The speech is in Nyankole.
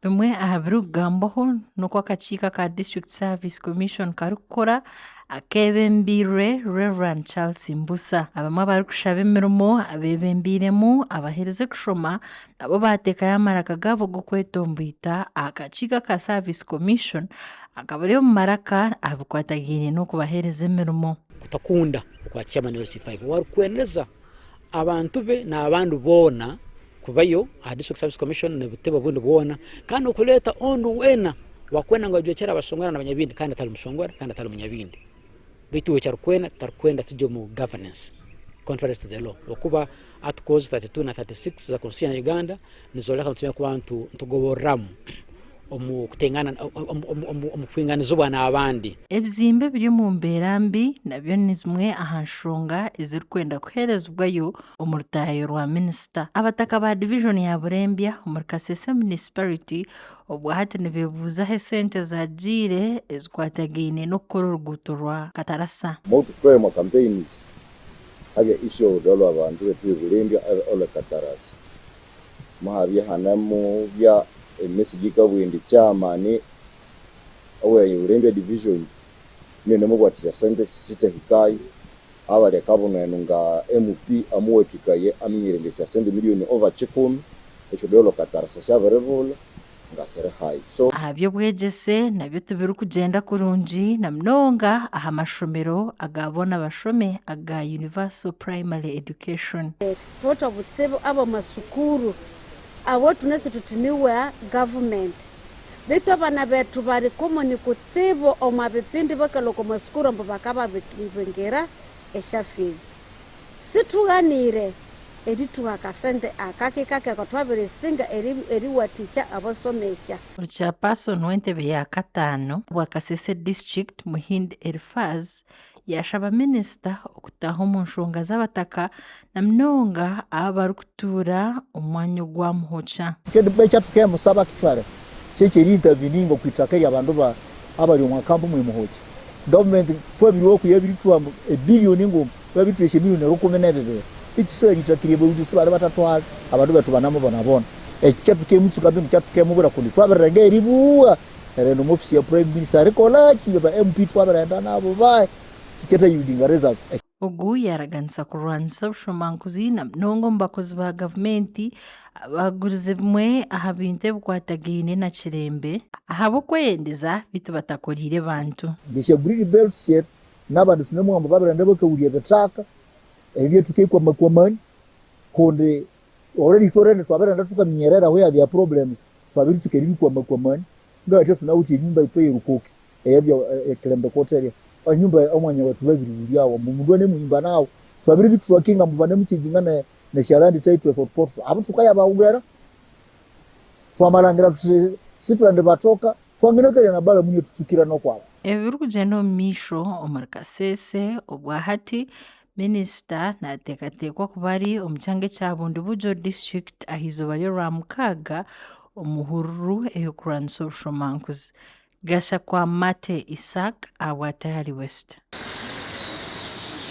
Bimwe aha birikugambwaho n'oku akakiiko aka District Service Commission karikukora akeebembeirwe Rev. Charles Mbusa. Abamwe abarikushaba emirimo abeebembeiremu abaherize kushoma nabo baateekayo amaraka gaabo g'okwetomboita aha kakiiko aka Service Commission akabari omu maraka aha bikwatagaine n'okubaheereza emirimo. Kutakunda okwa chairman wa LC5 owarikwendeza abantu be n'abandi boona kubayo aha District Service Commission n'obutebe obundi bwona kandi okureeta ondi weena owakwenda ngu ajwekyere abashongora n'abanyabindi kandi atari mushongora kandi atari munyabindi beitu we eki arikwenda tarikwenda tugye omu governance contrary to the law ahabw'okuba articles 32 na 36 za constitution ya Uganda nizoreka ngu tusemeriire kuba nitugoboreramu omu kutengana omu kwinganizibwa n'abandi. Ebizimbe ebiri omu mbeera mbi nabyo ni zimwe aha nshonga ezirikwenda kuheerezibwayo omu rutaayo rwa minisita. Abataka ba divijoni ya Burembya omuri Kasese Munisiparite obwahati nibebuuza ahu esente zaagiire ezikwatagaine n'okukora oruguuto rwa Katarasa. Multiple campaigns habya issue olwa bantu betu be Burembya olwe Katarasa. Muhabye hanamu bya emessage ikabwindi chairman owe Burembya division nene mubwatisha sente sisitahikayo abaleka buno enu nga MP amuwatikaye aminyire nge sha sente million over chikumi esho dolo katarasa shabiribula nga siri high so. Aha by'obwegyese nabyo tibirikugyenda kurungi na munonga aha mashomero aga boona bashome aga Universal Primary Education. Twota obutsibu ab'omasukuru abo tunesi tuti niwe gavumenti beitu abana betu bari common kutsibu omu bipindi bakalwa oku masukuru mbu bakababingira esha fees. Situghanire erituha akasente akake kake akatwabirisinga eriwatikya abasomesya. Chairperson w'entebe ya kataano obwa Kasese District, Muhindi Eliphaz yaashaba minisita okutaaha omu nshonga z'abataka na munonga abo abarikutuura omu mwanya ogwa Muhokya. Ekya tukemusaba actually kyekyeri interveninga okwitaka erya bandu ba abari omwa camp mwe Muhokya. Government twabiriho okuya ebiricwa mbu ebillion ngu babitweshe million rukumi nebibiri ekiseera eitakiri ebarundi sibari batatwara abandu betu banamubonabona. Ekyo kyatukemutsuka mbi ngu kyatukemubura kundi twabirirenga eribuwa erenda omu office ya prime minister arikolaki ba MP twabirenda nabo bahe sikyeta yieldinga results. Ogu yaaraganisa kurwanisa obushomankuzi na munonga omu bakozi ba gavumenti abaagurize bimwe aha bintu ebikwatagaine na Kirembe ahabw'okweyendeza beitu batakoreire bantu. Ngesya green belts shetu nabandi twine omugambo babirenda bakahurya ebitaka ebyo tukekwamakwamani kundi already itwe already twabirenda tukaminyerera where there are problems twabiri tukeribikwamakwa Ngaatya tunawithe enyumba yithu eyerukoki eyabya ekilembe koterya enyumba omwanya wethu babiriwulya awo mbu omundu anemuhimba nawo twabiri bitruckinga mbu banemuchanginga ne nesya land title Fort Portal abo tukayabawulera twamalangira tuti sitwendi batoka twanginekerya na balamu nitutsukira nokwabo. Ebirikugyenda omu maisho omuri Kasese obwahati, Minisita nateekateekwa kuba ari omu kyanga ekya Bundibugyo disiturikiti ah'eizooba ry'orwamukaaga omu hururu ey'okurwanisa obushomankuzi. Gashakwa Mate Isaac ahabwa Tayari West.